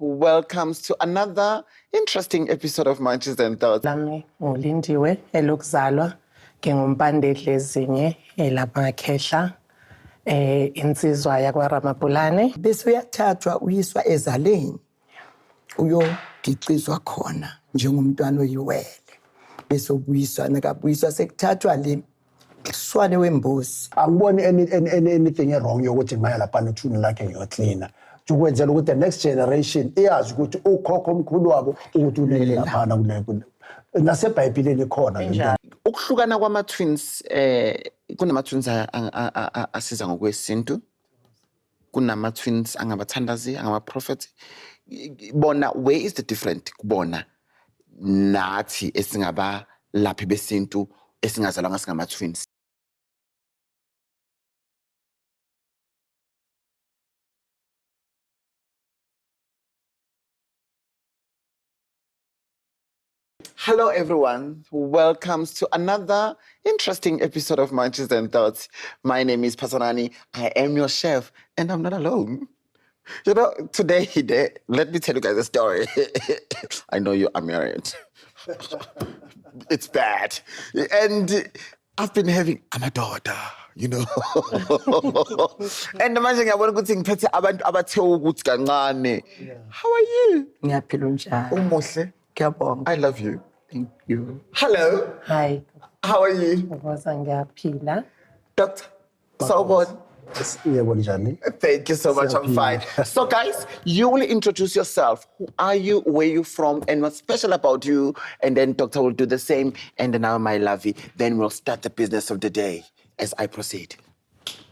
Welcome to another interesting episode of Munchies and Thoughts. Lami nguLindiwe elokuzalwa nginguMpande Dlezinye elamakhehla insizwa yakwaRamapulane. Bese uyathathwa uyiswa ezaleni uyogicizwa khona njengomntwana oyiwele, bese ubuyiswa nakabuyiswa sekuthathwa le swane wembuzi. Angiboni anything wrong yokuthi ngaya lapha nethuni lakhe ngiyoklina, ukwenzela ukuthi the next generation iyazi ukuthi ukhokho omkhulu wabo ukuthi ulele laphana kule nasebhayibhileni khona le nto. Ukuhlukana kwama-twins, kunama-twins asiza ngokwesintu, kunama-twins angabathandazi, angama-prophet. Bona, where is the different kubona nathi esingabalaphi besintu esingazalwanga singama-twins? Hello everyone, welcome to another interesting episode of Munchies and Thoughts. My name is Pasanani, I am your chef, and I'm not alone. You know, today, let me tell you guys a story. I know you are married. It's bad. And I've been having amadoda, you know. And manje ngiyabona ukuthi ngiphethe abantu abathe ukuthi kancane. How are you? Ngiyaphila, unjani? Umuhle. Ngiyabonga. I love you. Thank you. Hello. Hi. How are you? Ngoza ngiyaphila. Doctor? Sawubona. Yebo, njani? Thank you so much. I'm fine. So, guys, you will introduce yourself. Who are you? Where you from? And what's special about you? And then Doctor will do the same. And then now, my lovey, then we'll start the business of the day as I proceed.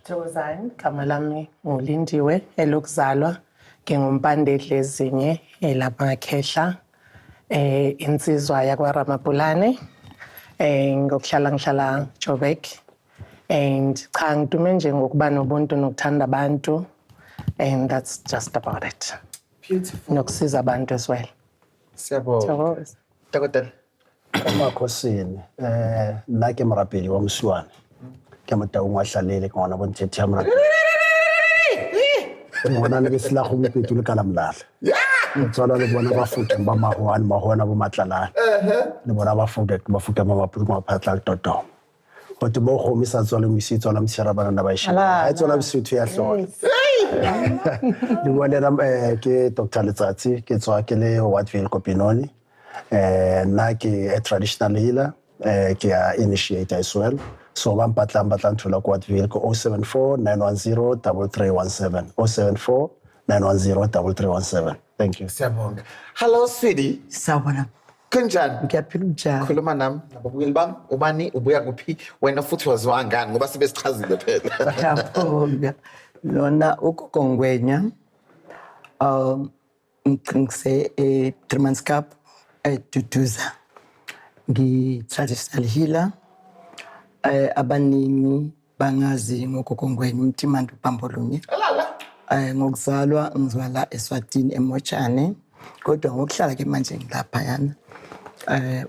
Thokozani, igama lami nguLindiwe elokuzalwa nginguMpande Dlezinye elamakhehla insizwa yakwaRamapulane, ngokuhlala ngihlala Joburg, and cha, ngidume nje ngokuba nobuntu nokuthanda abantu, and that's just about it. Beautiful. Nokusiza abantu as well. Siyabonga. Thokoza. Dokotela. Emakhosini, nna ke morapedi wa Mosiwane, ke Motaung wa Hlalele, ke ngwana bonthethe ya morapedi, ke ngwana le besela go mopetu le kalamolala, ke tswalwa le bona Bafokeng ba Mahoane, Mahoane bo Matlalane, le bona Bafokeng, Bafokeng ba Mapulukong, Maphatla le Totoma, gote mo kgomo e sa tswale mosi, e tswala mosira, banana ba e ga e tswala bosuthu ya hlola le bua le ke Dr Letsatsi, ke tswa ke le Wattville ko Benoni. Nna ke a traditional healer, ke a initiate as well, so ba mpatlang ba tla nthola ko Wattville ko 074 910 3317, 074 910 3317. Thank you. Siyabonga. Hello, sweetie. Sawubona. Kunjani? Ngiyaphila, unjani? Khuluma nami nababukeli bami. Ubani, ubuya kuphi? Wena futhi waziwa ngani ngoba sibe sichazile phela. Ngiyabonga. Lona ugogo Ngwenya, ngise e-Driemanskap eDuduza, ngi-traditional healer. Abaningi bangazi ngogogo Ngwenya uMtimande uBambolunye. Ngokuzalwa ngizwala eSwatini eMotshane, kodwa ngokuhlala ke manje ngilaphayana.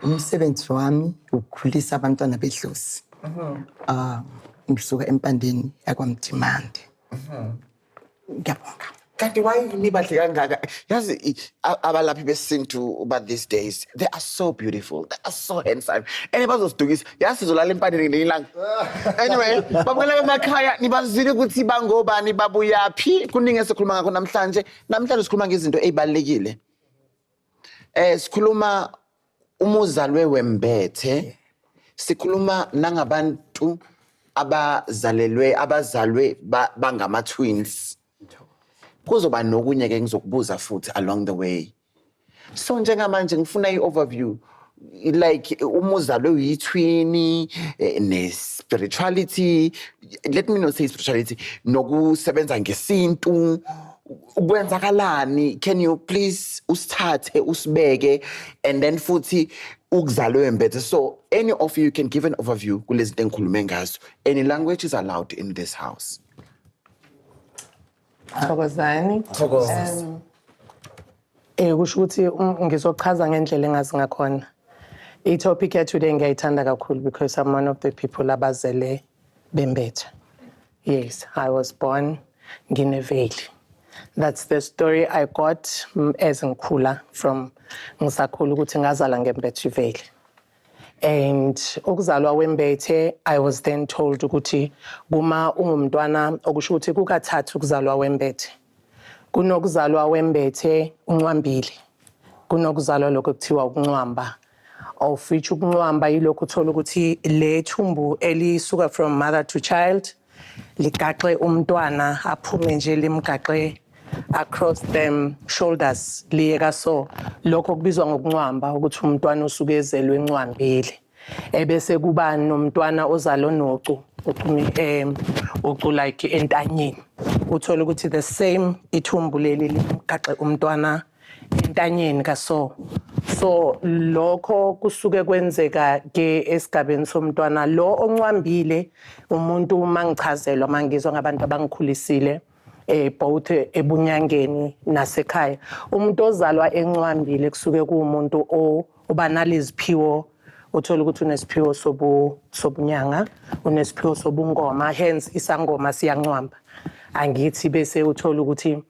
Umsebenzi wami ukukhulisa abantwana bedlozi. Ngisuka empandeni yakwaMtimande. Ngiyabonga. Kanti why nibahle kangaka? Yazi abalaphi besintu ba these days, they are so beautiful. They are so handsome. And bazosidukisa. Yazi sizolala empandeni ngelinye ilanga. Anyway, babukela emakhaya nibazile ukuthi bangobani, babuyaphi. Kuningi esikhuluma ngakho namhlanje. Namhlanje sikhuluma ngezinto ezibalekile. Sikhuluma umuzalwe wembethe. Sikhuluma nangabantu abazalelwe abazalwe bangama twins. Kuzoba nokunye ke ngizokubuza futhi along the way. So njengamanje ngifuna i-overview, like umuzalwe uyi-twin, ne-spirituality, let me not say spirituality, nokusebenza ngesintu kwenzakalani? Can you please usithathe usibeke, and then futhi ukuzalwe wembethe? So any of you can give an overview kulezi zinto engikhulume ngazo. Any language is allowed in this house. Thokozani. Thokoza. Kusho ukuthi ngizochaza ngendlela engazi ngakhona. I-topic ya today ngiyayithanda kakhulu because I'm one of the people abazele bembethe. Yes, I was born ngineveli. That's the story I got as ngikhula, from ngisakhula, ukuthi ngazala ngembethe iveli. And ukuzalwa wembethe, I was then told ukuthi kuma ungumntwana, okusho ukuthi kukathathu ukuzalwa wembethe. Kunokuzalwa wembethe uncwambile, kunokuzalwa lokho kuthiwa ukuncwamba, of which ukuncwamba yilokhu uthola ukuthi le thumbu elisuka from mother to child ligaxe umntwana, aphume nje, limgaxe across them shoulders, liyeka. So lokho kubizwa ngokuncwamba, ukuthi umntwana usuke ezelwe encwambile. Ebese kuba nomntwana ozalwa nocu ucu, ucu like entanyeni. Uthola ukuthi the same ithumbu leli limgaxe umntwana entanyeni kaso. So lokho kusuke kwenzeka ke esigabeni somntwana lo oncwambile. Umuntu, mangichazelwa, mangizwa ngabantu abangikhulisile, both ebunyangeni nasekhaya, umuntu ozalwa encwambile kusuke kuwumuntu oba naleziphiwo. Uthola ukuthi unesiphiwo sobunyanga, unesiphiwo sobungoma, hence isangoma siyancwamba, angithi? Bese uthola ukuthi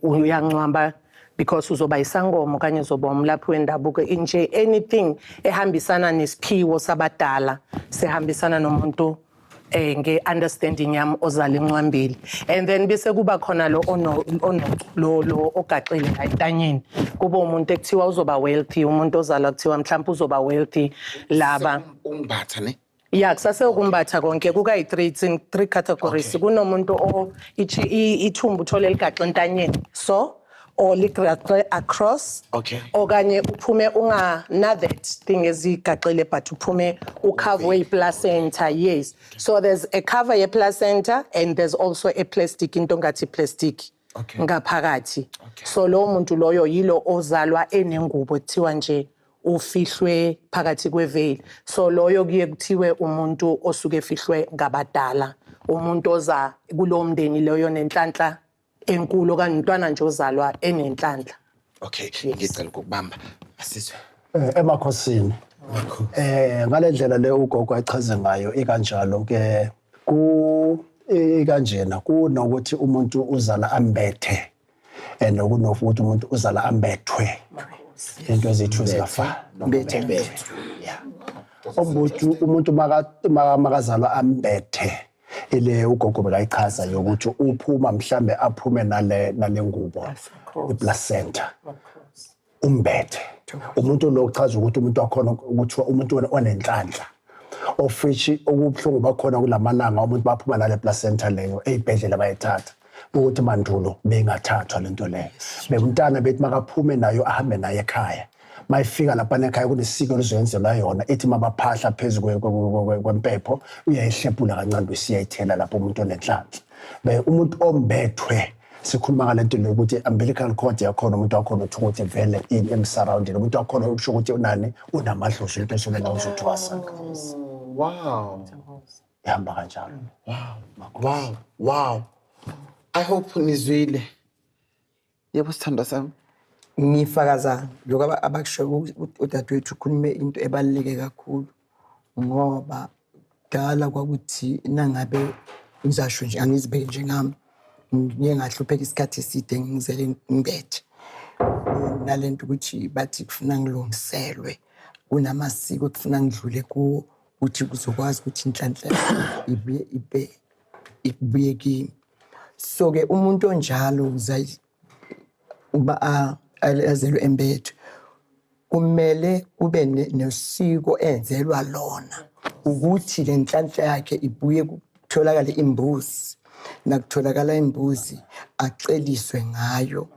uyancwamba because uzoba isangoma okanye uzoba umlaphi wendabuko nje, anything ehambisana nesiphiwo sabadala sihambisana nomuntu, nge-understanding yami, ozala encwambile. And then bese kuba khona lo ono ono lo ogaxile la entanyeni, kube umuntu ekuthiwa uzoba wealthy, umuntu ozalwa kuthiwa mhlawumbe uzoba wealthy laba. Umbatha ne? Ya, kusase ukumbatha konke kukayi-three, it's in three categories. Kunomuntu o ithumbu uthole ligaxe entanyeni, so or ligaxe across, okanye uphume unga na that thing ezigaxile, but uphume ucover i-placenta. Yes, so there's a cover ye-placenta and there's also a plastic, into ngathi plastic ngaphakathi. So lowo muntu loyo yilo ozalwa enengubo, kuthiwa nje ufihlwe phakathi kwe-veil. So loyo kuye kuthiwe umuntu osuke efihlwe ngabadala, umuntu oza kulowo mndeni loyo nenhlanhla enkulu, okanye umntwana nje ozalwa enenhlanhla. Okay, ngicela ukukubamba, asizwe. Emakhosini, ngale ndlela le ugogo achaze ngayo, ikanjalo ke, ku ikanjena kunokuthi umuntu uzala ambethe and kunokuthi umuntu uzala ambethwe, into ezithu zingafani. Mbethe. Yeah, umuntu makazalwa ambethe, ile ugogo bekayichaza yokuthi uphuma mhlambe aphume nale ngubo, iplacenta, umbethe. Umuntu lo kuchaza ukuthi umuntu wakhona ukuthiwa umuntu onenhlanhla, of which okubuhlungu bakhona kulamalanga umuntu baphuma nale placenta leyo ey'bhedlela bayithatha, ukuthi mandulo bengathathwa lento leyo. Bemntana bethi makaphume nayo, ahambe naye ekhaya. Mayifika lapha ekhaya kunesiko elizoyenzelwa yona, ithi mabaphahla phezu kwempepho, uyayihlephula kancane bese iyayithela lapho umuntu onenhlanhla. Be umuntu ombethwe, sikhuluma ngale nto lokuthi umbilical cord yakhona, umuntu wakhona uthi ukuthi vele ini emsurrounding umuntu wakhona, usho ukuthi unani, unamadlozi, into esuke la uzothwasa. Ihamba kanjalo. Wow. I hope nizwile. Yebo, sithandwa sami. Ngifakaza lokhu abakushoyo. Udadewethu ukhulume into ebaluleke kakhulu, ngoba kudala kwakuthi nangabe, ngizasho nje, angizibeki njengami, ngiye ngahlupheka isikhathi eside ngizele ngibethe nalento ukuthi bathi kufuna ngilungiselwe, kunamasiko ekufuna ngidlule kuwo ukuthi kuzokwazi ukuthi inhlanhla ibuye ibe ibuye kimi. So-ke umuntu onjalo uba azelwe embethe, kumele kube nosiko enzelwa lona ukuthi le nhlanhla yakhe ibuye, kutholakale imbuzi. Nakutholakala imbuzi, aceliswe ngayo.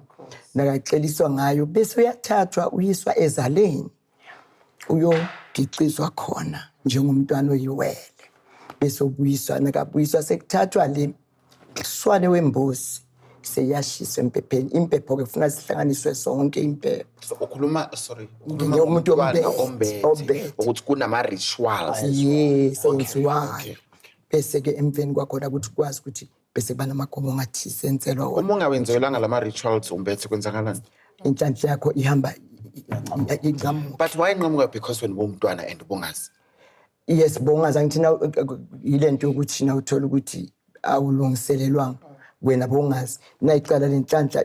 Nakaceliswa ngayo, bese uyathathwa uyiswa ezaleni, uyogicizwa khona njengomntwana oyiwele, bese ubuyiswa. Nakabuyiswa, sekuthathwa le swane wembuzi, seyashiswa empepheni. Impepho-ke kufuna zihlanganiswe zonke impepho. So ukhuluma, sorry, ukhuluma Umuntu ngomntwana ombethe, ombethe, ombethe. ukuthi kunama rituals. Yes, enziwayo. Bese-ke emveni kwakhona ukuthi kwazi ukuthi bese kuba namagomo ongathi senzelwa wona. Uma ungawenzelanga lama rituals umbethe, kwenzakalani? Inhlanhla yakho ihamba inqamuka. But why inqamuka? Because wena ubumntwana and ubungazi. Yes, bongazi, angithi? Yile nto yokuthi na uthola ukuthi awulungiselelwanga. Wena bongazi nayicala lenhlanhla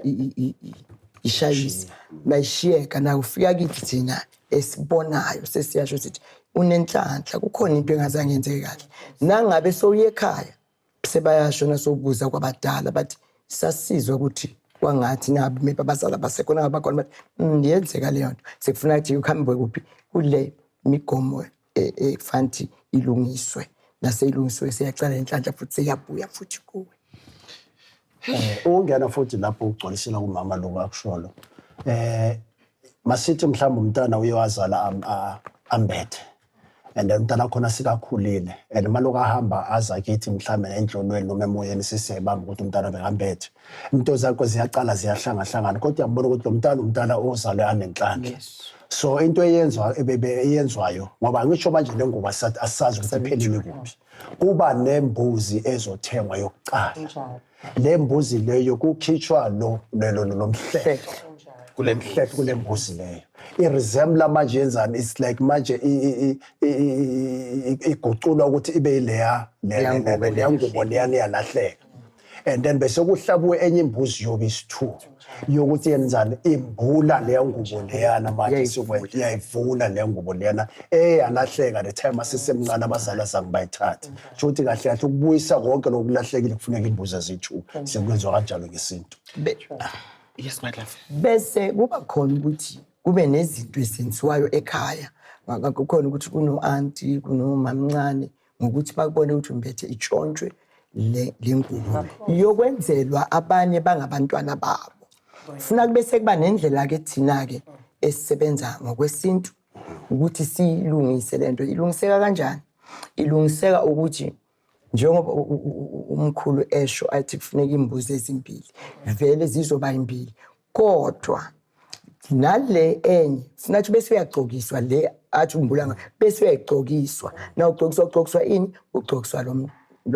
ishayisa mayishiyeka na ufika kithi thina esibonayo sesiyasho sithi unenhlanhla, kukhona into engazange yenzeke kahle. Nangabe sowuye ekhaya, sebayasho nasobuza kwabadala, bathi sasizwa ukuthi kwangathi nabo maybe abazali abasekho, nangabakhona bathi, yenzeka leyo nto." Sekufuna ukuthi ukuhambe kuphi kule migomo ekufanele ilungiswe, naseyilungisiwe seyacala inhlanhla futhi seyabuya futhi kuwe. Ukungena futhi lapho ugcwalisela kumama lokhu akusholo, masithi mhlawumbe umntana uye wazala ambethe and then umntana khona sikakhulile and maloku ahamba aza kithi mhlawumbe endlolweni noma emoyeni, sisiyayibamba ukuthi umntana bekambethe, into zakho ziyacala ziyahlangahlangana, kodwa uyabona ukuthi lo mntana umntana ozalwe anenhlanhla. So into eyenzwa eyenzwayo, ngoba angisho manje le ngubo asazi ukuthi iphelile kuphi, kuba nembuzi ezothengwa yokucala. Le mbuzi leyo kukhitshwa lo lelo lo mhlehlo kule mhlehlo kule mbuzi leyo, iresembla manje yenzani, it's like manje iguculwa ukuthi ibe yileya Leya ngubo. Leya ngubo leyana iyalahleka and then bese kuhlabuwe enye imbuzi yobe isi-two yokuthi yenzani, imbula leya ngubo leyana manje. Iyayivula. Iyayivula leya ngubo leyana eyalahleka the time asesemncane, abazali azange bayithathe. Kusho ukuthi kahle kahle ukubuyisa konke lokulahlekile kufuneka imbuzi eziyi-two. Sekwenziwa kanjalo ngesintu. Yes, my love. Bese kuba khona ukuthi kube nezinto ezenziwayo ekhaya. Kukhona ukuthi kuno-anti, kunomamncane, ngokuthi bakubone ukuthi umbethe, itshontshwe le ngubo yokwenzelwa abanye bangabantwana babo. Funa kube sekuba nendlela-ke thina-ke esisebenza ngokwesintu ukuthi siyilungise lento. Ilungiseka kanjani? Ilungiseka ukuthi njengoba umkhulu esho athi kufuneka imbuzi ezimbili, vele zizoba imbili, kodwa nale enye sinathi bese uyagcokiswa le athi umbula ngayo, bese uyayigcokiswa. Na ugcokiswa, ugcokiswa ini? Ugcokiswa lo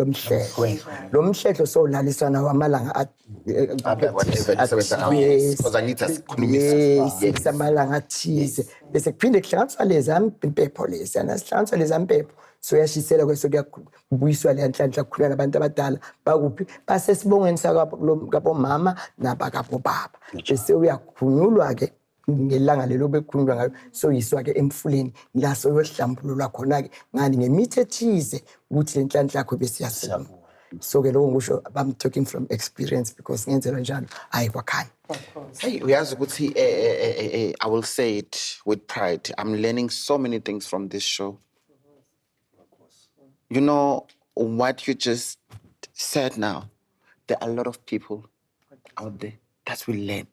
mhlehlo. Lo mhlehlo sowulaliswa nawo amalanga Whatever, Yes. because angithi asikhulumisi. Yes, amalanga athize, bese kuphinde kuhlanganiswa leza mpepho lezi, nasihlanganiswa leza mpepho, soyashisela kwese kuyabuyiswa leya nhlanhla. Kukhuluma nabantu abadala bakuphi, basesibongweni sakabomama nabakabobaba, bese uyakhunyulwa-ke ngelanga lelo bekukhulunywa ngayo, soyiswa-ke emfuleni la soyohlambululwa khona-ke ngani, ngemithi ethize, ukuthi le nhlanhla yakho bese iyasukuma. So-ke lokho ngisho, I'm talking from experience because ngenzelwa njalo, hhayi kwakhanya. Hey, uyazi ukuthi I will say it with pride. I'm learning so many things from this show. You know what you just said now? There are a lot of people out there that will learn.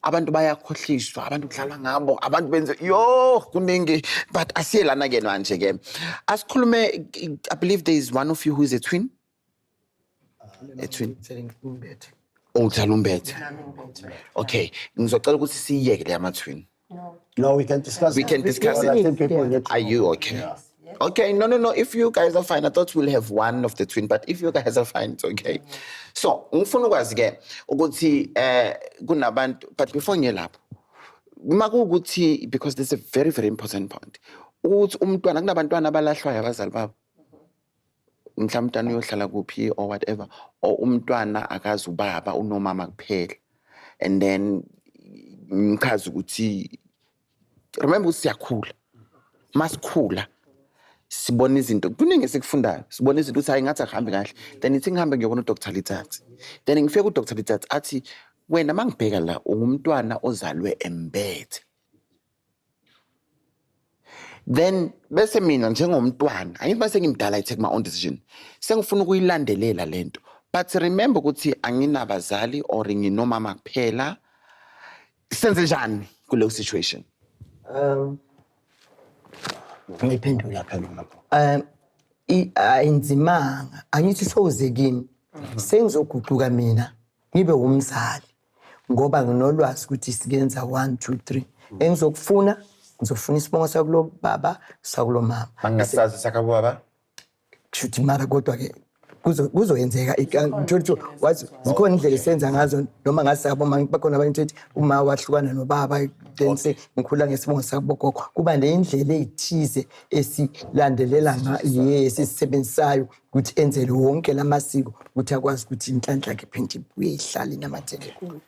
Abantu bayakhohliswa, abantu kudlalwa ngabo, abantu benze yo kuningi, but asiye lana ke manje ke. Asikhulume, I believe there is one of you who is a twin. A twin. Umbethe. Owuthela umbethe. Okay, ngizocela ukuthi siyiyeke le yama-twin. No, we can discuss We it. can discuss Well, I it. think people need to Are you okay? Okay, no. If you guys are fine, I thought we'll have one of the twin, but if you guys are fine, it's okay. So, ngifuna ukwazi ke ukuthi kunabantu, but before ngiye lapho, makuwukuthi, because there's a very very important point, ukuthi umntwana, kunabantwana abalahlwayo abazali babo. Mhlawumbe umntwana uyohlala kuphi or whatever, or umntwana akazi ubaba, unomama kuphela. And then ngichaza ukuthi remember ukuthi siyakhula. Masikhula sibona izinto kuningi esikufundayo, sibona izinto ukuthi hayi, ngathi akuhambi kahle, then ithi ngihambe ngiyobona uDr Letsatsi, then ngifike kuDr Letsatsi athi, "Wena, mangibheka la, ungumntwana ozalwe embethe." Then bese mina njengomntwana, angithi mase ngimdala, I take my own decision, sengifuna ukuyilandelela lento, but remember ukuthi anginabazali or nginomama kuphela. Senze njani kuleyo situation? Ngiyiphendula. Uyaphendula bro. Ayinzimanga, angithi sowuze kimi, sengizoguquka mina ngibe umzali ngoba nginolwazi ukuthi sikenza 1 2 3. Engizokufuna, ngizofuna isibongo sakulo baba, sakulo mama. Angasazi sakababa. Kushuthi mara kodwa ke Kuzoyenzeka ngithola ukuthi wazi zikhona indlela esenza ngazo noma ngasabo bakhona abanye ukuthi uma wahlukana nobaba, then ngikhula ngesibongo sakubogogo, kuba neyindlela ey'thize esilandelela yes, esisebenzisayo ukuthi enzele wonke lamasiko ukuthi akwazi ukuthi inhlanhla yakhe iphinde ibuye ihlale inamathele kuyo.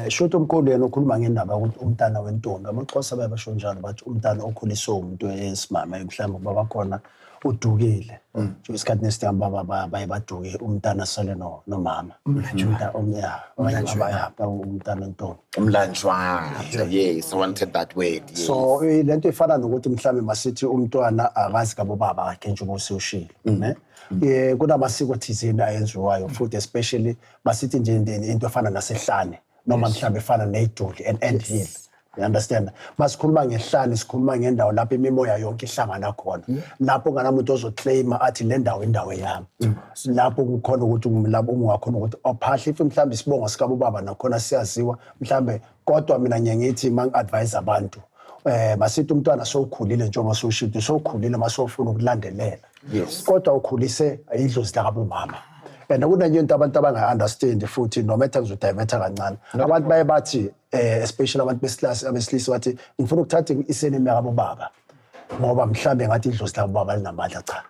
Shothi omkhulu yena ukhuluma ngendaba yokuthi umntana wentombi, amaXhosa baye basho njalo, bathi umntana okhuliswe umuntu esimame mhlawumbe baba khona udukile. Nje isikhathi nesidinga baba baye baduke, umntana asale nomama. Umntana wentombi. Umlanjwana. Yes, I wanted that word. Yes. So lento ifana nokuthi mhlawumbe masithi umntwana akazi kabo baba wakhe njengoba usewushilo, ne? Kunamasiko thizeni ayenziwayo futhi, especially masithi nje into efana nasehlane noma mhlawumbe efana neduli and end hill. You understand? Masikhuluma ngehlane, sikhuluma ngendawo lapho imimoya yonke ihlangana khona. Lapho kunganamuntu ozoclaima athi le ndawo indawo yami. Lapho kukhona ukuthi lapho ungakhona ukuthi ophahle if mhlawumbe isibongo sikabobaba nakhona siyaziwa mhlawumbe, kodwa mina ngiye ngithi mangi-advise abantu, masithi umntwana sowukhulile, njengoba sowushilo sowukhulile, masowufuna ukulandelela. Kodwa ukhulise idlozi lakabomama. And kunenye into abantu abangayi-understand futhi, noma ethi ngizodiverta kancane. Abantu baye bathi, especially abantu besilisa, abesilisa bathi ngifuna ukuthatha i-surname yakabobaba ngoba mhlambe ngathi idlozi lakabobaba linamandla. Cha,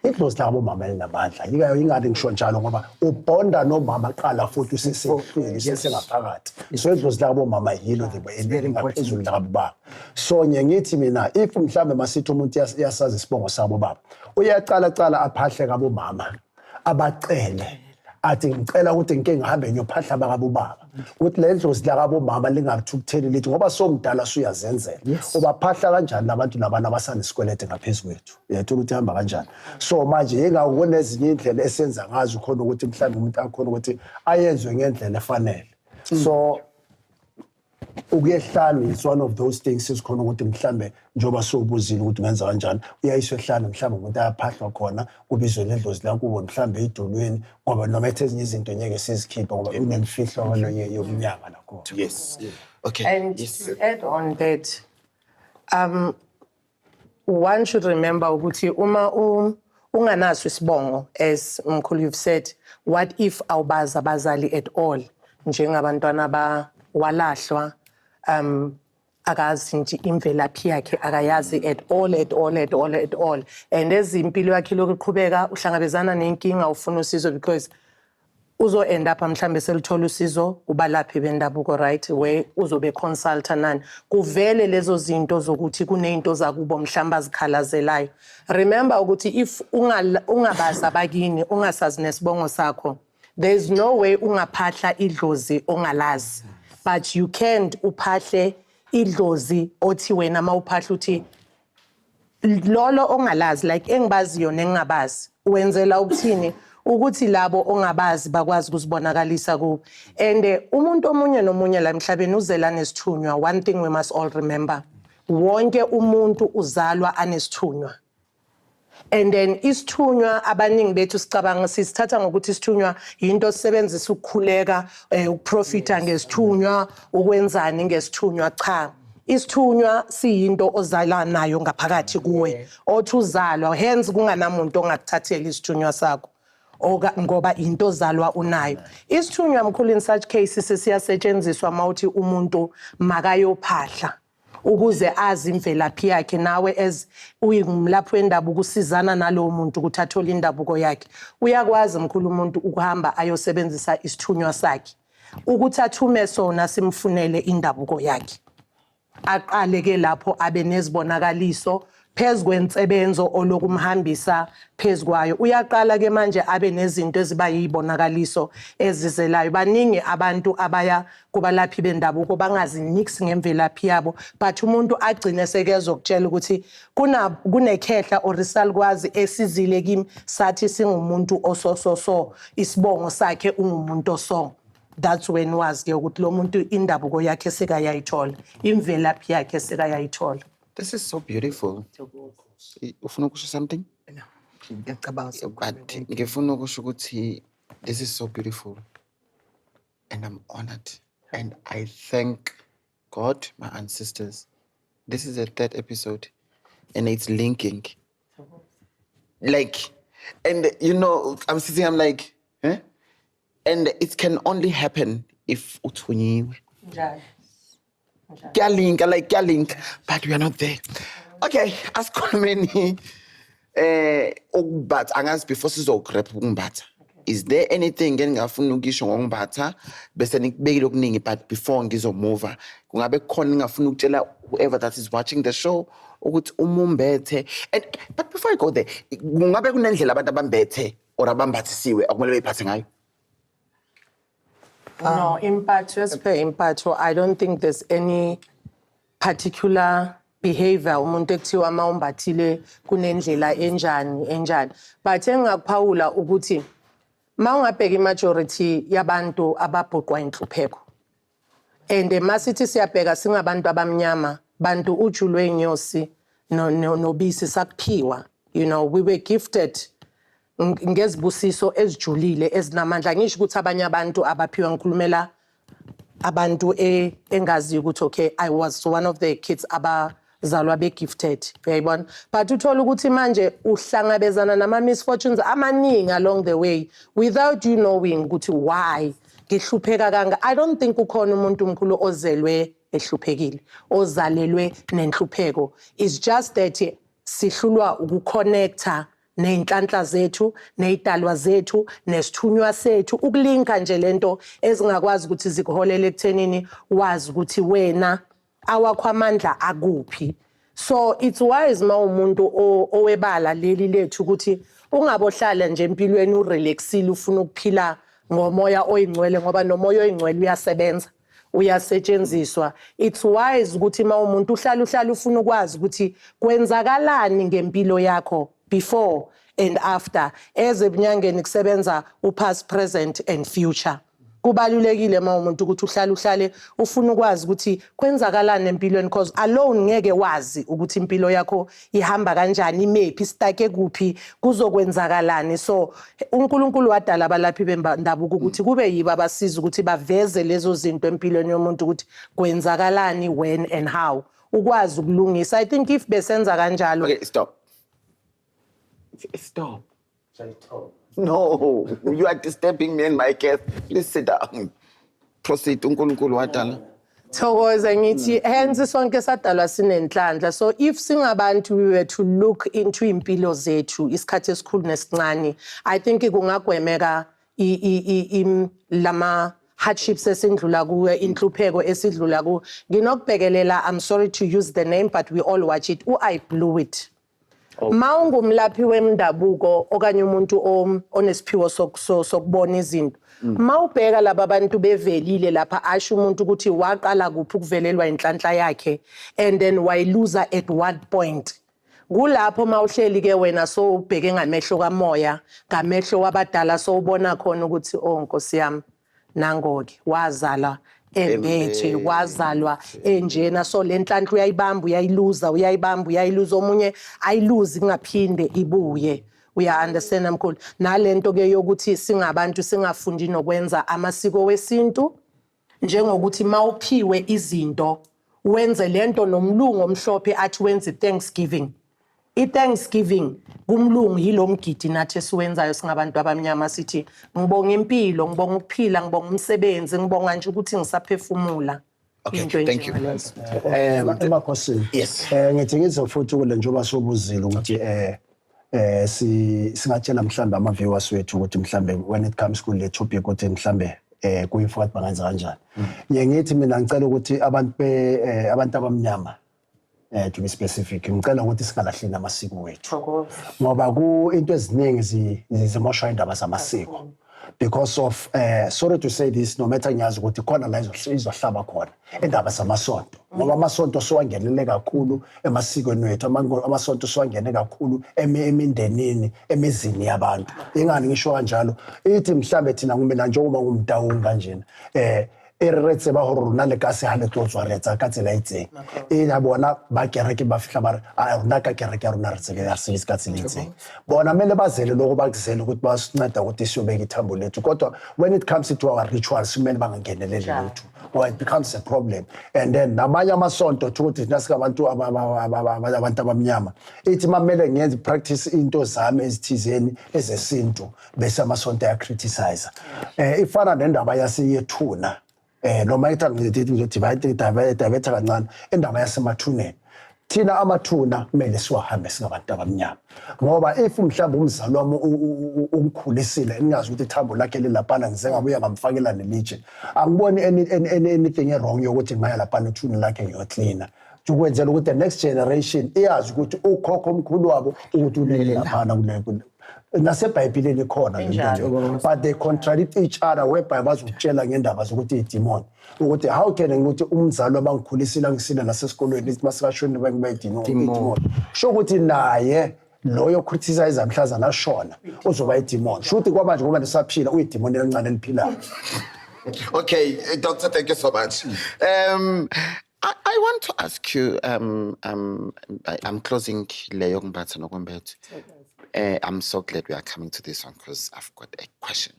idlozi lakabomama linamandla. Ingani ngisho njalo? Ngoba ubonda nomama qala futhi usesehlwini, usesengaphakathi, so idlozi lakabomama yilo elingaphezulu lakabobaba. So ngiye ngithi mina, if mhlambe masithi umuntu uyasazi isibongo sabo baba, uyacala cala aphahle kabomama, abacele athi ngicela ukuthi ngike ngihambe ngiyophahla bakabobaba, ukuthi le dlozi lakabomama lingathukutheli, lithi ngoba somdala suyazenzela. Ubaphahla kanjani labantu labana abasanesikwelede ngaphezu kwethu? Uyathola ukuthi ihamba kanjani? So manje yingakho kunezinye indlela esenza ngazo khona ukuthi mhlawumbe umuntu akhona ukuthi ayenzwe ngendlela efanele. So ukuyehlane is one of those things esikhona ukuthi mhlambe njengoba sowubuzile ukuthi ungenza kanjani, uyayiswa ehlane, mhlambe umuntu ayaphahlwa khona, kubizwe ledlozi lakubo mhlambe edolweni, ngoba noma ethi ezinye izinto ngeke sizikhiphe ngoba kunemfihlo yobunyanga nakhona. Yes. Okay. And to add on that, one should remember ukuthi uma unganaso isibongo, as Mkhulu you've said, what if awubazi abazali at all, njengabantwana ba walahlwa, akazi nje imvelaphi yakhe, akayazi at all, at all, at all, at all, and ezimpilo yakhe lokuqhubeka uhlangabezana nenkinga, ufuna usizo, because uzo end up mhlambe selithola usizo kubalaphi bendabuko, right, where uzobe consulta nani, kuvele lezo zinto zokuthi kuneyinto zakubo mhlawumbe azikhalazelayo. Remember ukuthi if ungabazi abakini, ungasazi nesibongo sakho, there is no way ungaphahla idlozi ongalazi, but you can't uphahle idlozi othi wena mawuphahla uthi lolo ongalazi, like engibaziyo nengingabazi. Wenzela ukuthini? Ukuthi labo ongabazi bakwazi ukuzibonakalisa kubo. And umuntu omunye nomunye la emhlabeni uzela nesithunywa. One thing we must all remember, wonke umuntu uzalwa anesithunywa. And then isithunywa, abaningi bethu sicabanga sisithatha ngokuthi isithunywa into sisebenzisa ukukhuleka, ukuprofita ngesithunywa, ukwenzani ngesithunywa. Cha, isithunywa siyinto ozala nayo ngaphakathi kuwe, othi uzalwa, hence kunganamuntu ongakuthathela isithunywa sakho, ngoba into ozalwa unayo isithunywa. Mkhulu, in such cases siyasetshenziswa mawuthi umuntu makayophahla ukuze azi imvelaphi yakhe, nawe as uyingumlaphi wendabuko usizana nalowo muntu ukuthi athole indabuko yakhe. Uyakwazi, mkhulu, umuntu ukuhamba ayosebenzisa isithunywa sakhe ukuthi athume sona simfunele indabuko yakhe, aqale ke lapho abe nezibonakaliso phezu kwensebenzo olokumhambisa phezu kwayo. Uyaqala ke manje abe nezinto eziba yibonakaliso ezizelayo. Baningi abantu abaya kubalaphi bendabuko bangazi nix ngemvelaphi yabo, but umuntu agcine sekezokutshela ukuthi kuna kunekhehla or isalukwazi esizile kimi sathi singumuntu osososo, isibongo sakhe ungumuntu oso. That's when wazi ke ukuthi lo muntu indabuko yakhe sekayayithola, imvelaphi yakhe sekayayithola. This is so beautiful. Ufuna ukusho something? Ngiyacabanga. But ngifuna ukusho ukuthi this is so beautiful and I'm honored and I thank God, my ancestors. This is the third episode and it's linking. Like And I'm sitting, I'm like, "Huh?" And it can only happen if uthunyiwe. Kuyalinka, like kuyalinka, but we are not there. Okay, asikhulumeni ukumbatha. Angazi, before sizograb ukumbatha, is there anything engingafuna ukisho ngokumbatha bese nikubekile okuningi? But before ngizomuva, kungabe kukhona engingafuna ukutshela whoever that is watching the show ukuthi umumbethe? And but before I go there, kungabe kunendlela abantu abambethe or abambathisiwe akumele beyiphathe ngayo? No, impatho, as per impatho, I don't think there's any particular behavior umuntu ekuthiwa uma umbathile kunendlela enjani enjani. But engingakuphawula ukuthi uma ungabheka i-majority yabantu ababhuqwa inhlupheko. And masithi siyabheka singabantu abamnyama, bantu uju lwenyosi nobisi sakuphiwa. We were gifted ngezibusiso ezijulile ezinamandla. Ngisho ukuthi abanye abantu abaphiwa, ngikhulumela abantu engaziyo ukuthi okay, I was one of the kids abazalwa be-gifted, uyayibona? But uthola ukuthi manje uhlangabezana nama-misfortunes amaningi along the way without you knowing ukuthi why ngihlupheka kanga. I don't think ukhona umuntu omkhulu ozelwe ehluphekile, ozalelwe nenhlupheko. It's just that sihlulwa ukuconnecta ney'nhlanhla zethu, ney'dalwa zethu, nesithunywa sethu, ukulinka nje lento ezingakwazi ukuthi zikuholele ekuthenini wazi ukuthi wena awakho amandla akuphi. So it's wise ma umuntu owebala leli lethu ukuthi ungabohlala nje empilweni urelaxile, ufuna ukuphila ngomoya oyingcwele, ngoba nomoya oyingcwele uyasebenza, uyasetshenziswa. It's wise ukuthi uma umuntu uhlala uhlala ufuna ukwazi ukuthi kwenzakalani ngempilo yakho before and after. Ezebunyangeni kusebenza u-past, present and future. Kubalulekile uma umuntu ukuthi uhlale uhlale ufuna ukwazi ukuthi kwenzakalani empilweni, because alone ngeke wazi ukuthi impilo yakho ihamba kanjani, imephi, istake kuphi, kuzokwenzakalani. So uNkulunkulu wadala abalaphi bendabuko ukuthi kube yibo abasiza ukuthi baveze lezo zinto empilweni yomuntu, ukuthi kwenzakalani, when and how, ukwazi ukulungisa. I think if besenza kanjalo. Okay, stop. Stop. No, you are disturbing me and my guest. Please sit down. Proceed. UNkulunkulu wadala. Thokoza, ngithi hence sonke sadalwa sinenhlanhla. So if singabantu we were to look into impilo zethu isikhathi esikhulu nesincane, I think kungagwemeka lama hardships esindlula kuwe, inhlupheko esidlula ku. Nginokubhekelela, I'm sorry to use the name, but we all watch it, u-I Blew It. Ma ungumlaphi wemndabuko okanye umuntu onesiphiwo sokubona izinto, ma ubheka laba bantu bevelile lapha, asho umuntu ukuthi waqala kuphi ukuvelelwa inhlanhla yakhe and then wayiluza at what point. Kulapho mawuhleli ke wena, so ubheke ngamehlo kamoya, ngamehlo wabadala, so ubona khona ukuthi oh Nkosi yami, nango-ke wazala embethe, wazalwa enjena. So le nhlanhla uyayibamba, uyayiluza, uyayibamba, uyayiluza, omunye ayiluzi kungaphinde ibuye. Uya-understand, mkhulu? Nalento ke yokuthi singabantu singafundi nokwenza amasiko wesintu, njengokuthi mawuphiwe izinto wenze lento nomlungu omhlophe athi wenze i-Thanksgiving. I-Thanksgiving kumlungu yilo mgidi nathi esiwenzayo singabantu abamnyama, sithi ngibonga impilo, ngibonga ukuphila, ngibonga umsebenzi, ngibonga nje ukuthi ngisaphefumula. Okay, Into thank you. enjengalezo. Emakhosini. Yes. Ngithi ngizofuthi kule njengoba sobuzile ukuthi singatshela mhlambe ama viewers wethu ukuthi mhlambe when it comes kule topic ukuthi mhlambe going forward bangenza kanjani. Ngiye ngithi mina ngicela ukuthi abantu be abantu abamnyama, to be specific, ngicela ukuthi singalahlini amasiko wethu, ngoba ku into eziningi zimoshwa indaba zamasiko because of sorry to say this, no matter ngiyazi ukuthi khona la izohlaba khona indaba zamasonto, ngoba amasonto siwangenele kakhulu emasikweni wethu, amasonto siwangene kakhulu emindenini, emizini yabantu. Ingani ngisho kanjalo, ithi mhlambe thina, mina njengoba ngumdawunga kanjena E re re tseba gore rona le ka se ha le tlo tswa re etsa ka tsela e itseng. E ya bona ba kereke ba fihla ba re a rona ka kereke ya rona re tsebe ya sebetse ka tsela e itseng. Bona mele bazele lokho bakuzele ukuthi basinceda ukuthi siyobeka ithambo lethu. Kodwa when it comes to our rituals kumele bangangeneleli lutho. Or it becomes a problem. And then namanye amasonto ukuthi thina singabantu abantu abamnyama ithi mamele ngiyenze practice into zami ezithizeni ezesintu bese amasonto aya-criticize. Ifana nendaba yaseyethuna, noma ithi ngizothi ngizothi divert kancane indaba yasemathuneni. Thina amathuna kumele siwahambe singabantu abamnyama, ngoba if mhlawumbe umzali wami ungikhulisile, ngingazi ukuthi ithambo lakhe lilaphana, ngize ngabuya ngamfakela nelitshe, angiboni anything wrong yokuthi ngaya laphana ethuneni lakhe ngiyoklina, ukwenzela ukuthi the next generation iyazi ukuthi ukhokho omkhulu wabo ukuthi ulele laphana kule nasebhayibhileni khona le nto leyo. But they contradict each other, whereby bazokutshela ngendaba zokuthi idimoni, ukuthi how can ukuthi umzali wami angikhulisile, angisile nasesikolweni, ithi masikashoni bengibe idimoni, kusho ukuthi naye loyo criticize mhlazana ashona uzoba idimoni. Sho ukuthi kwamanje ngoba nisaphila uyidimoni elincane eliphilayo. Okay, Doctor, thank you so much. I want to ask you, I'm closing leyo ngimbatha nokwembethe. I'm so glad we are coming to this one because I've got a question.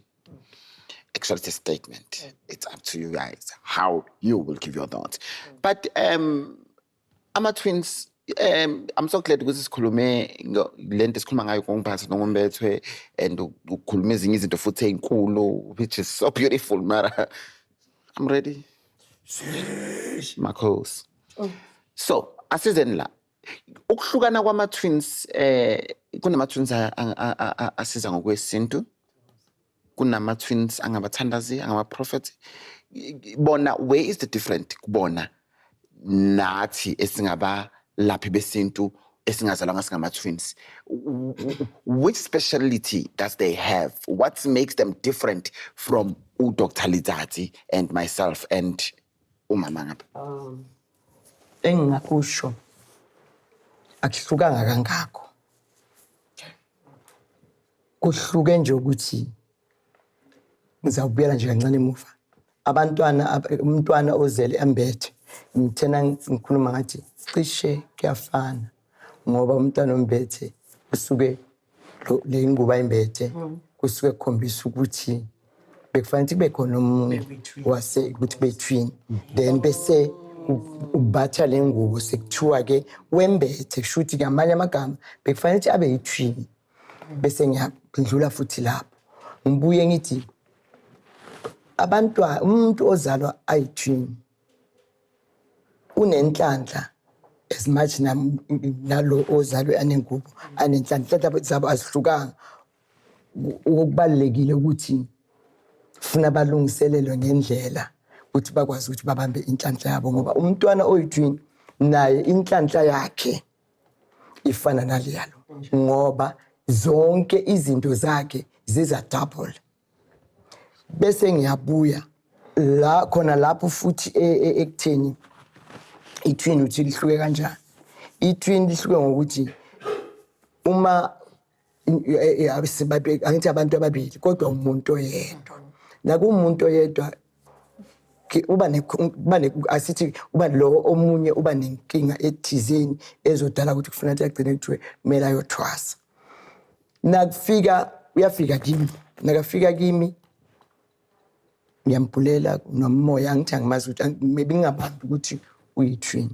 Actually, it's a statement. It's up to you guys how you will give your thoughts. But ama-twins, I'm so glad ukuthi sikhulume lento esikhuluma ngayo ngokuphatha nokumbethwe and ukukhuluma ezinye izinto futhi ey'nkulu, which is so beautiful. Mara I'm ready, Makhosi. So asizeni la ukuhlukana kwama-twins. Kunama-twins asiza ngokwesintu, kunama-twins angabathandazi, angama-prophet. Bona, where is the different kubona nathi esingabalaphi besintu esingazalwanga singama-twins? Which speciality does they have? What makes them different from uDr Letsatsi and myself and umama ngapha? Engingakusho, akuhlukanga kangako. Kuhluke nje ukuthi ngizawubuyela nje kancane emuva. Abantwana umntwana ozele embethe, ngithena ngikhuluma ngathi cishe kuyafana, ngoba umntwana ombethe usuke le ngubo ayimbethe kusuke kukhombisa ukuthi bekufanele ukuthi kube khona omunye wase ukuthi kube twin, then bese ubatha le ngubo sekuthiwa-ke wembethe. Kusho ukuthi ngamanye amagama bekufanele ukuthi abe yi-twin. Bese ngiyadlula futhi lapho, ngibuye ngithi abantwana, umuntu ozalwa ayi-twin unenhlanhla as much nalo ozalwe anengubo anenhlanhla. Inhlanhla zabo azihlukanga. Okubalulekile ukuthi funa balungiselelwe ngendlela ukuthi bakwazi ukuthi babambe inhlanhla yabo, ngoba umntwana oyi-twin naye inhlanhla yakhe ifana naleyalo, ngoba zonke izinto zakhe ziza double. Bese ngiyabuya la khona lapho futhi ekutheni i-twin uthi lihluke kanjani. I-twin lihluke ngokuthi uma angithi abantu ababili kodwa umuntu oyedwa, nakumuntu oyedwa uba ne asithi uba lo omunye uba nenkinga ethizeni ezodala ukuthi kufanele ukuthi agcine kuthiwe kumele ayothwasa. Nakufika, uyafika kimi, nakafika kimi ngiyambhulela nomoya. Angithi angimazi ukuthi maybe ngingabambi ukuthi uyi-twin.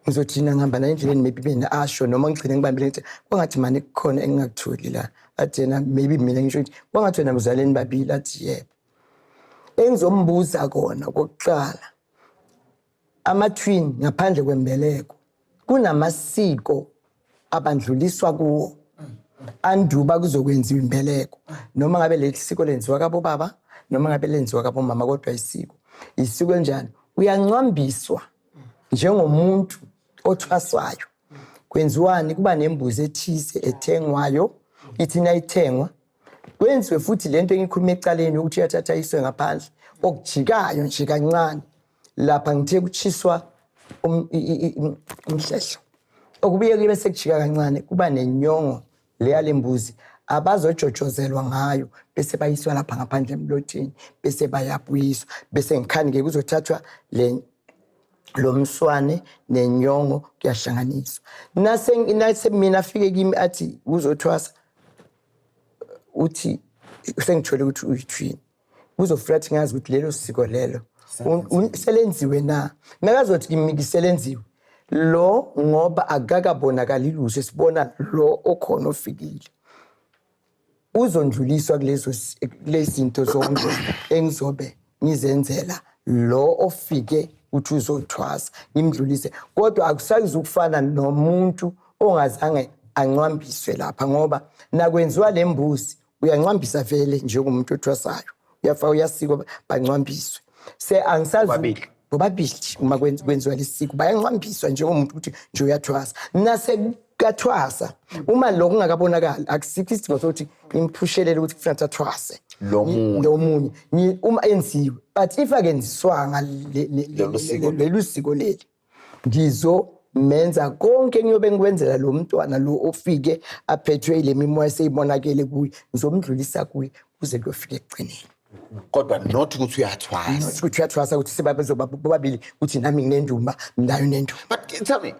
Ngizothina ngihamba naye endleleni, maybe mina asho noma ngigcine ngibambile ngithi kwangathi mane kukhona engingakutholi la. Athi yena maybe mina ngisho ukuthi kwangathi wena mzaleni babili, athi yebo. Engizombuza kona kokuqala, ama-twin ngaphandle kwembeleko kunamasiko abandluliswa kuwo anduba kuzokwenziwa imbeleko, noma ngabe leli siko lenziwa kabobaba noma ngabe lenziwa kabomama, kodwa isiko isiko enjani. Uyancwambiswa njengomuntu othwaswayo. Kwenziwani? Kuba nembuzi ethize ethengwayo, ithi nayithengwa kwenziwe futhi lento engikhuluma ecaleni ukuthi iyathatha iswe ngaphandle okujikayo nje kancane lapha. Ngithe kutshiswa umhlehlo okubuye kube sekujika kancane, kuba nenyongo leya lembuzi. Abazojojozelwa ngayo bese bayiswa lapha ngaphandle emlotheni, bese bayabuyiswa, bese ngikhani-ke kuzothathwa le lo mswane nenyongo, kuyahlanganiswa. Nase mina afike kimi athi uzothwasa, uthi sengithole ukuthi uyi-twin, kuzofika athi ngazi ukuthi lelo siko lelo selenziwe na. Nakazothi kimi selenziwe lo, ngoba akakabonakali lutho, sibona lo okhona ofikile uzondluliswa kulezo kulezi zinto zonke engizobe ngizenzela lo ofike uthi uzothwasa, ngimdlulise. Kodwa akusayizukufana nomuntu ongazange ancwambiswe lapha, ngoba nakwenziwa le mbuzi uyancwambisa vele njengomuntu othwasayo, uyafaka, uyasikwa, bancwambiswe. Se angisazi. Bobabili? Bobabili. Uma kwenziwa lesiko bayancwambiswa njengomuntu ukuthi nje uyathwasa. Nasekathwasa, uma lokho kungakabonakali, akusikho isidingo sokuthi ngimpushelele ukuthi kufanele athwase Lo munye. Lo munye. Uma enziwe, but if akenziswanga Lolu siko. Lelu siko leli, ngizomenza konke engiyobe ngikwenzela lo mntwana lo ofike aphethwe ile mimoya seyibonakele kuye, ngizomdlulisa kuye kuze kuyofika ekugcineni. Kodwa not ukuthi uyathwasa. Not ukuthi uyathwasa, ukuthi sebabezoba bobabili, ukuthi nami nginendumba, nayo nendumba. But tell me,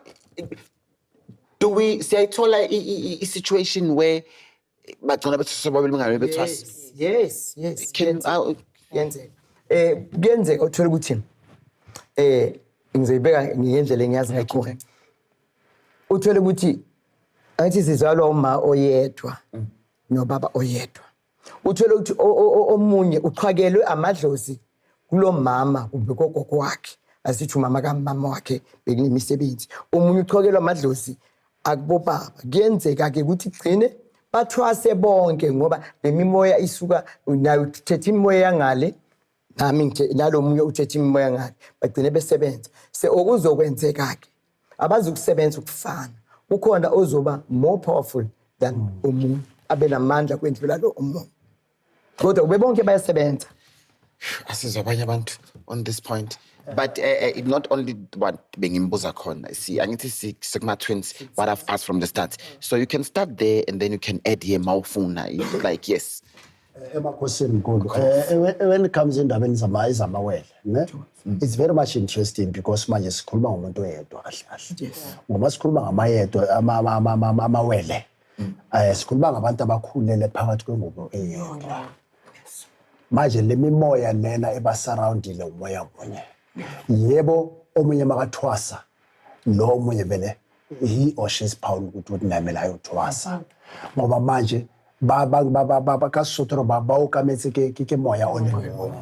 do we siyayithola i-situation where bagcina bethwasa bobabili bengabe bethwasa? Yes. Can Kuyenzeka. Kuyenzeka uthola ukuthi ngizoyibeka ngendlela engiyazi ngayikhona. Uthole ukuthi angithi sizalwa uma oyedwa nobaba oyedwa. Uthole ukuthi omunye uqhakelwe amadlozi kulo mama kumbe kogogo wakhe, asithi umama kamama wakhe bekunemisebenzi, omunye uqhakelwe amadlozi akubobaba. Kuyenzeka-ke ukuthi gcine bathwase bonke, ngoba le mimoya isuka nayo, uthethe imimoya yangale, nami nalo munye uthethe imimoya ngale, bagcine besebenza. Se okuzokwenzeka-ke, abazukusebenza ukufana, kukhona ozoba more powerful than omunye, abe namandla kwendlula lo omunye, kodwa kube bonke bayasebenza. Asizwe abanye abantu on this point, but not only what bengimbuza khona. See, angithi sikuma-twins, what I've asked from the start, so you can start there and then you can add here mawufuna. It's like, yes. Emakhosini mkhulu, when it comes endabeni zamawele ne, it's very much interesting because manje sikhuluma ngomuntu oyedwa kahle kahle, ngoba sikhuluma ngamayedwa amawele, sikhuluma ngabantu abakhulele phakathi kwengubo eyodwa. Manje le mimoya lena ebasurroundile umoya munye. Yebo, omunye makathwasa, lo omunye vele he or she is bound ukuthi nami ayothwasa, ngoba manje ba ba ba ba ba ba ka Sesotho ba okametse ke moya o le mongwe.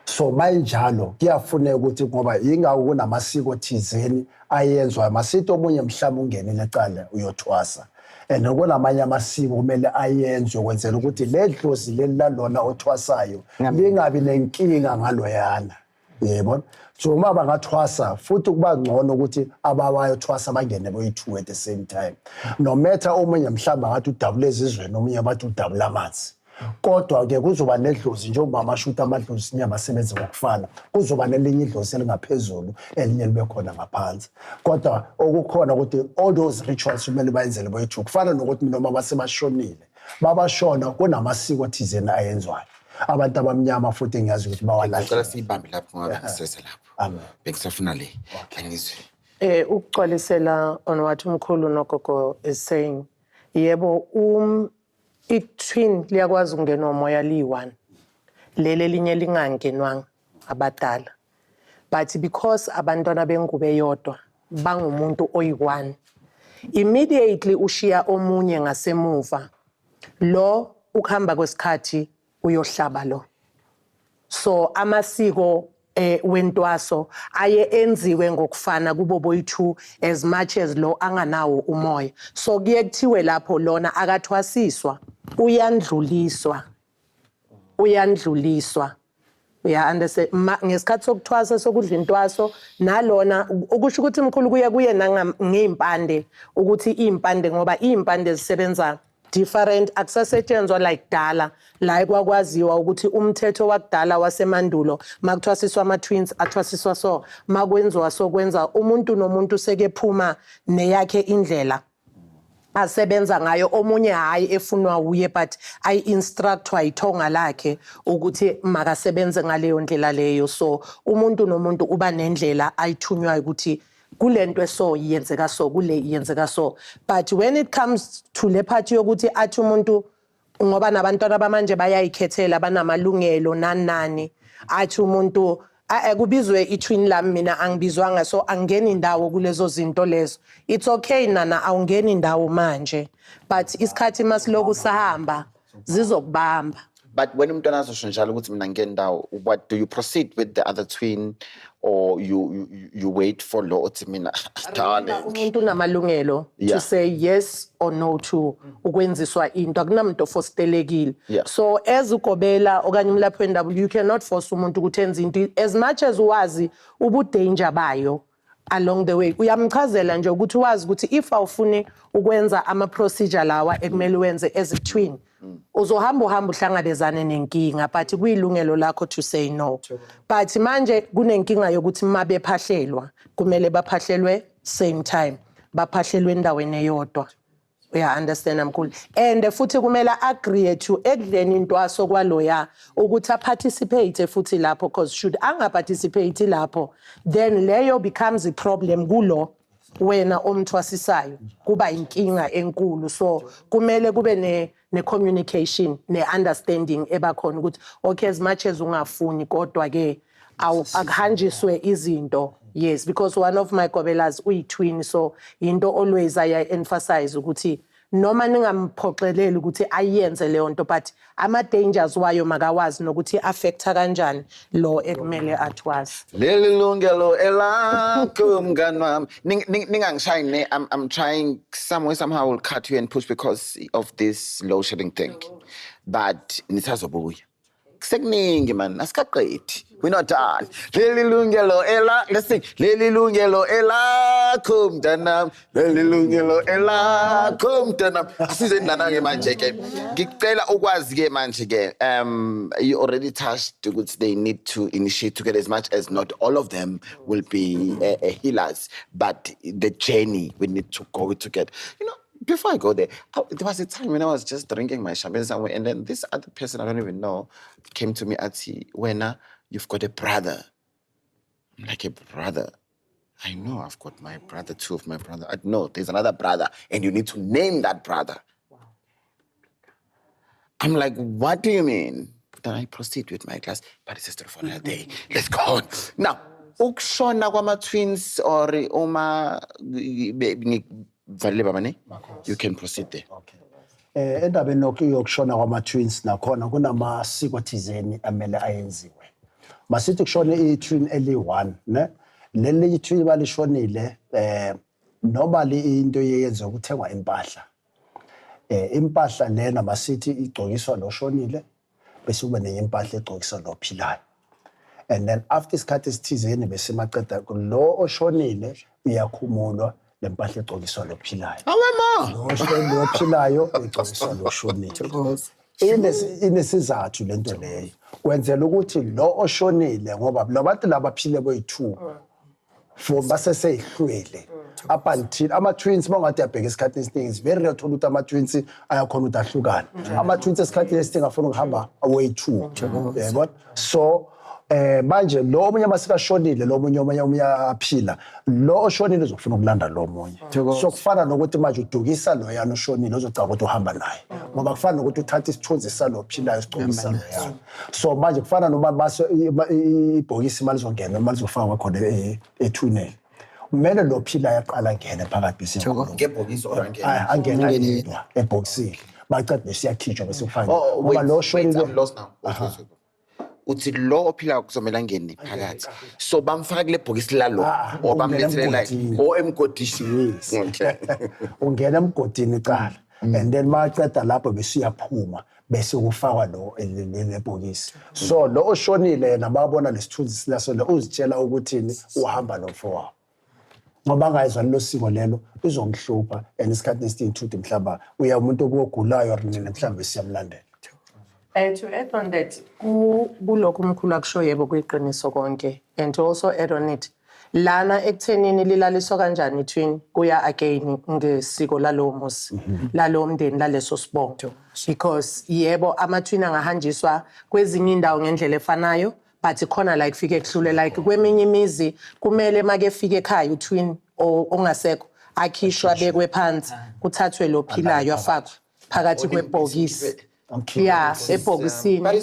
So mayinjalo kuyafuneka ukuthi, ngoba yingako kunamasiko thizeni ayenzwa, masithi omunye mhlawumbe ungenile ecala uyothwasa, and kunamanye amasiko kumele ayenzwe kwenzela ukuthi le dlozi leli lalona othwasayo lingabi nenkinga ngaloyana, yebo. So uma bangathwasa futhi kuba ngcono ukuthi abawayothwasa bangene boyi-two at the same time, no matter omunye mhlawumbe angathi udabula ezizweni, omunye bathi udabula amanzi, kodwa-ke kuzoba nedlozi. Njengoba amashuti amadlozi inyama asebenze ngokufana, kuzoba nelinye idlozi elingaphezulu, elinye libe khona ngaphansi. Kodwa okukhona ukuthi all those rituals kumele bayenzele boyi-two. Kufana nokuthi noma basebashonile, babashona kunamasiko thizeni ayenzwayo abantu abamnyama, futhi ngiyazi ukuthi Ngicela bawalahla. siyibambe lapho ngoba bengisese lapho. Amen. Bengisafuna le angizwe. Ukugcwalisela on what umkhulu nogogo is saying. Yebo, i-twin liyakwazi ukungenwa umoya liyi-one. Leli elinye lingangenwanga abadala. But because abantwana bengubo eyodwa bangumuntu oyi-one, immediately ushiya omunye ngasemuva. Lo ukuhamba kwesikhathi uyohlaba lo. So amasiko wentwaso aye enziwe ngokufana kubo boyi-two, as much as lo anganawo umoya. So kuye kuthiwe lapho lona akathwasiswa, uyandluliswa, uyandluliswa, uya understand? Ngesikhathi sokuthwasa, sokudla intwaso nalona, ukusho ukuthi mkhulu kuye ngey'mpande, ukuthi iy'mpande, ngoba iy'mpande zisebenza different, akusasetshenzwa like dala la kwakwaziwa ukuthi umthetho wakudala wasemandulo makuthwasiswa ama-twins athwasiswa so, makwenziwa so, kwenza umuntu nomuntu sekephuma neyakhe indlela. Asebenza ngayo omunye, hayi, efunwa uye, but ayi-instructwa ithonga lakhe ukuthi makasebenze ngaleyo ndlela leyo. So umuntu nomuntu uba nendlela ayithunywayo ukuthi kule nto eso yenzeka, so kule yenzeka. So but when it comes to le part yokuthi athi umuntu, ngoba nabantwana bamanje bayayikhethela, banamalungelo, nani nani, athi umuntu, "Ah, kubizwe i-twin lami, mina angibizwanga, so angeni indawo kulezo zinto lezo." It's okay nana, awungeni indawo manje, but isikhathi masiloku sahamba zizokubamba. But when umntwana azosho njalo ukuthi mina ngene ndawo, what do you proceed with the other twin or you wait for lo othi mina, darling? Umuntu unamalungelo to say yes or no to ukwenziswa into. Akunamuntu ofostelekile. So as ugobela okanye umlaphi wendabuko, you cannot force umuntu ukuthi enze into, as much as wazi ubu-danger bayo along the way. Uyamchazela nje ukuthi wazi ukuthi if awufuni ukwenza ama-procedure lawa ekumele wenze as a twin, uzohamba uhamba uhlangabezane nenkinga, but kuyilungelo lakho to say no. But manje kunenkinga yokuthi uma bephahlelwa, kumele baphahlelwe same time, baphahlelwe endaweni eyodwa. Uya understand, mkhulu? And futhi kumele agree to ekudleni intwaso kwaloya, ukuthi a-participate futhi lapho, cause should anga-participate lapho, then leyo becomes a problem kulo wena omthwasisayo, kuba inkinga enkulu. So kumele kube ne communication ne understanding ebakhona ukuthi okay, as much as ungafuni, kodwa ke akuhanjiswe izinto. Yes, because one of my gobelas uyi-twin, so into always aya emphasize ukuthi noma ningamphoxeleli ukuthi ayenze leyo nto, but ama-dangers wayo makawazi nokuthi affecta kanjani lo ekumele athwase. Leli lungelo elakho, mngani wami. Ningangishayi ne. I'm trying somewhere, somehow will cut you and push because of this load shedding thing. But nisazobuya. Kusekuningi man, asikaqedi. We're not done. Leli lungelo ela, let's sing. Leli lungelo elakho, mntanami. Leli lungelo elakho, mntanami. Asize lana ke manje ke. Ngicela ukwazi ke manje ke. You already touched ukuthi they need to initiate together, as much as not all of them will be healers, but the journey, we need to go it together. Before I go there, there was a time when I was just drinking my champagne somewhere, and then this other person I don't even know came to me, athi, "Wena, you've got a brother." I'm like, "A brother? I know I've got my brother, two of my brother." I know there's another brother, and you need to name that brother. I'm like, "What do you mean?" Then I proceed with my class, but it's a story for another day. Let's go on. Now, ukushona kwama-twins or uma ngivalile baba ne? You can proceed there. Okay. Endabeni yokushona kwama-twins, nakhona kunamasiko thizeni amele ayenziwe. Masithi kushone i-twin eli-1, ne? Leli twin balishonile, normally into yeyenziwa ukuthengwa impahla. Impahla lena masithi igcokiswa lo shonile, bese kube nenye impahla egcokiswa lo ophilayo. And then after isikhathi esithizeni, bese maqeda lo oshonile uyakhumulwa le mpahla egcokiswa lo ophilayo. Awe ma! Lo ophilayo egcokiswa lo oshonile. Inesizathu lento leyo, kwenzela ukuthi lo oshonile, ngoba lo bantu laba baphile boyi-two for baseseyihlwele up until ama-twins. Uma ungathi uyabheka, esikhathini esiningi it's very rare uthola ukuthi ama-twins ayakhona ukuthi ahlukane. Ama-twins esikhathini esiningi afuna ukuhamba way-two, yabona? So manje lo omunye masikashonile, lo omunye omunye aphila, lo oshonile uzofuna ukulanda lo omunye. So kufana nokuthi manje udukisa loyana oshonile, uzocaba ukuthi uhamba naye, ngoba kufana nokuthi uthatha isithunzi salo ophilayo sigcokisa loyana. So manje kufana noma ibhokisi malizongena, malizofakwa khona ethuneni, kumele lo philayo aqala angene phakathi bese Ngebhokisi or angene? Angena yedwa ebhokisini, baceda bese iyakhitshwa, bese kufakwa Oh, ngoba wait, lo wait, oshonile. I'm lost now. Wait, wait, wait. Uthi lo ophilayo kuzomele angene phakathi. So bamfaka kule bhokisi lalo Ah, or ungena bamlethele la emgodini. or emgodini. Yes. Okay. Ungena emgodini cala, and then maceda lapho bese uyaphuma, bese kufakwa lo lebhokisi. So lo oshonile yena babona lesithunzi silaso, lo uzitshela ukuthini, uhamba nomfowabo, ngoba angayizwa lelo siko lelo izomhlupha, and isikhathi esiningi thuthi mhlawumbe uya umuntu okugulayo or nini, mhlawumbe siyamlandela. To add on that, kulokhu umkhulu akusho, yebo, kuyiqiniso konke. And to also add on it, Lana ekuthenini lilaliswa kanjani twin, kuya again ngesiko lalowo muzi, lalowo mndeni, laleso sibongo, because yebo, ama-twin angahanjiswa kwezinye indawo ngendlela efanayo, but khona la kufike kuhlule, like kweminye imizi kumele make efike ekhaya utwin ongasekho akhishwa, abekwe phansi, kuthathwe lo philayo afakwe phakathi kwebhokisi. Yeah, ebhokisini. But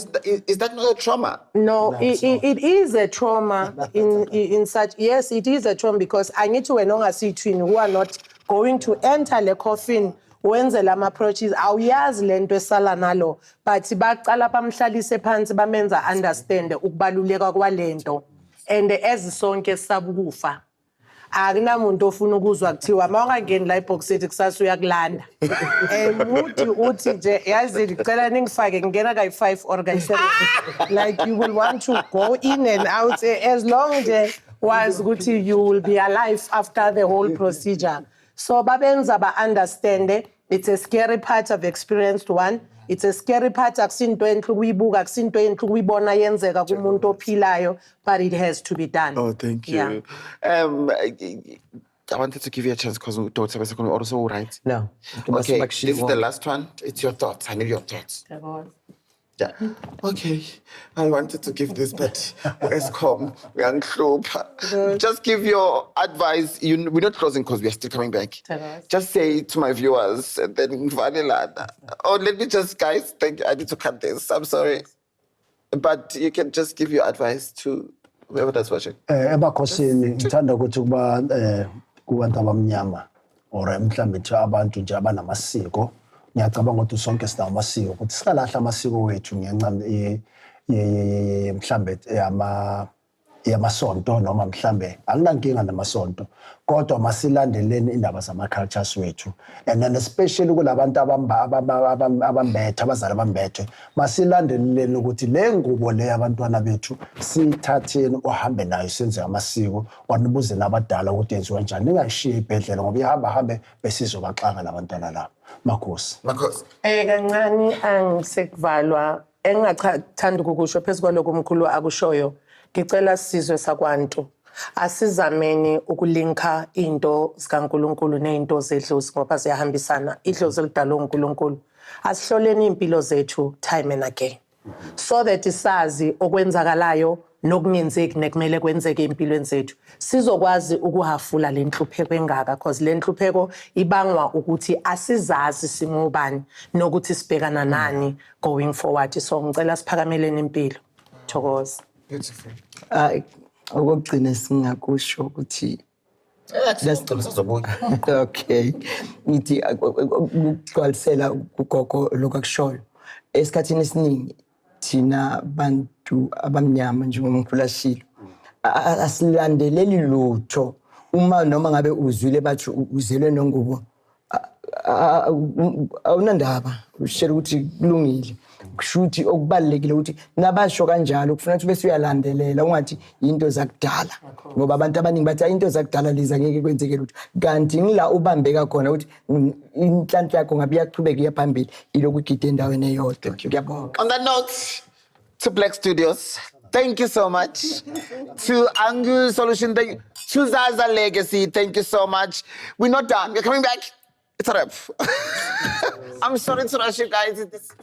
is that not a trauma? No, it is a trauma in such, yes, it is a trauma because angithi wena ongasiyithwini who are not going to enter le coffin wenze lama approaches, awuyazi lento esala nalo, but baqala bamhlalise phansi, bamenza understand ukubaluleka kwalento. And as sonke sabukufa, akunamuntu ofuna ukuzwa kuthiwa uma ungangeni la ebhokisini kusasa uyakulanda. And uthi nje, yazi, ngicela ningifake ngingena kayi-5 or kayi-7. Like, you will want to go in and out, as long nje wazi ukuthi you will be alive after the whole procedure. So babenza ba-understande. It's a scary part. I've experienced one. It's a scary part. Akusinto enhle ukuyibuka, akusinto enhle ukuyibona yenzeka kumuntu ophilayo, but it has to be done. Oh, thank you. Yeah. I wanted to give you a chance because daughter was also right. No. Okay, this is the last one. It's your thoughts. I need your thoughts. Yeah. Okay. I wanted to give this, but Eskom, we are. Just give your advice. You, we're not closing because we are still coming back. Just say to my viewers, and then Vanilla. Oh, let me just, guys, thank you. I need to cut this. I'm sorry. But you can just give your advice to whoever that's watching. Ebakhosini ngithanda ukuthi kuba kubantu abamnyama or mhlambe nje abantu nje abanamasiko, ngiyacabanga ukuthi sonke sinamasiko, ukuthi singalahla amasiko wethu ngenxa mhlambe yamasonto noma mhlambe akunankinga namasonto, kodwa masilandeleni indaba zama-cultures wethu. And then especially kulabantu abambethe, abazali abambethe, masilandeleleni ukuthi le ngubo le yabantwana bethu siyithatheni, uhambe nayo, senze amasiko, or nibuze nabadala ukuthi yenziwa kanjani. Ningayishiyi ibhedlela ngoba ihamba hambe besizobaxaka labantwana labo. Makhosi. Makhosi. Kancane angisekuvalwa, engingathanda ukukusho phezu kwalokho umkhulu akushoyo, ngicela sizwe sakwantu asizameni ukulinka into zikaNkuluNkulu nezinto zedlozi ngoba ziyahambisana. Idlozi elidalwe uNkulunkulu. Asihloleni impilo zethu time and again so that sazi okwenzakalayo nokungenzeki nekumele kwenzeke empilweni zethu, sizokwazi ukuhafula le nhlupheko engaka, cause le nhlupheko ibangwa ukuthi asizazi singubani nokuthi sibhekana nani going forward. So ngicela siphakameleni impilo. Thokoza. Beautiful. Hayi, okokugcina singakusho ukuthi okay, ngithi ukugcwalisela kugogo lokhu akushoyo, esikhathini esiningi thina bantu abamnyama, njengomkhulu ashilo, asilandeleli lutho. Uma noma ngabe uzwile bathi uzelwe nongubo, awunandaba, ushela ukuthi kulungile. Kusho ukuthi okubalulekile ukuthi nabasho kanjalo kufuna ukuthi bese uyalandelela, ungathi into zakudala, ngoba abantu abaningi bathi, "Hayi, into zakudala lezi, angeke kwenzeke lutho." Kanti ngila ubambeka khona ukuthi inhlanhla yakho ngabe iyachubeka iya phambili, ilokhu igide endaweni eyodwa. Ngiyabonga. On that note, to Black Studios, thank you so much. To Angu Solution, thank you. To Zaza Legacy, thank you so much. We're not done. We're coming back. It's a wrap. I'm sorry to rush you guys. It's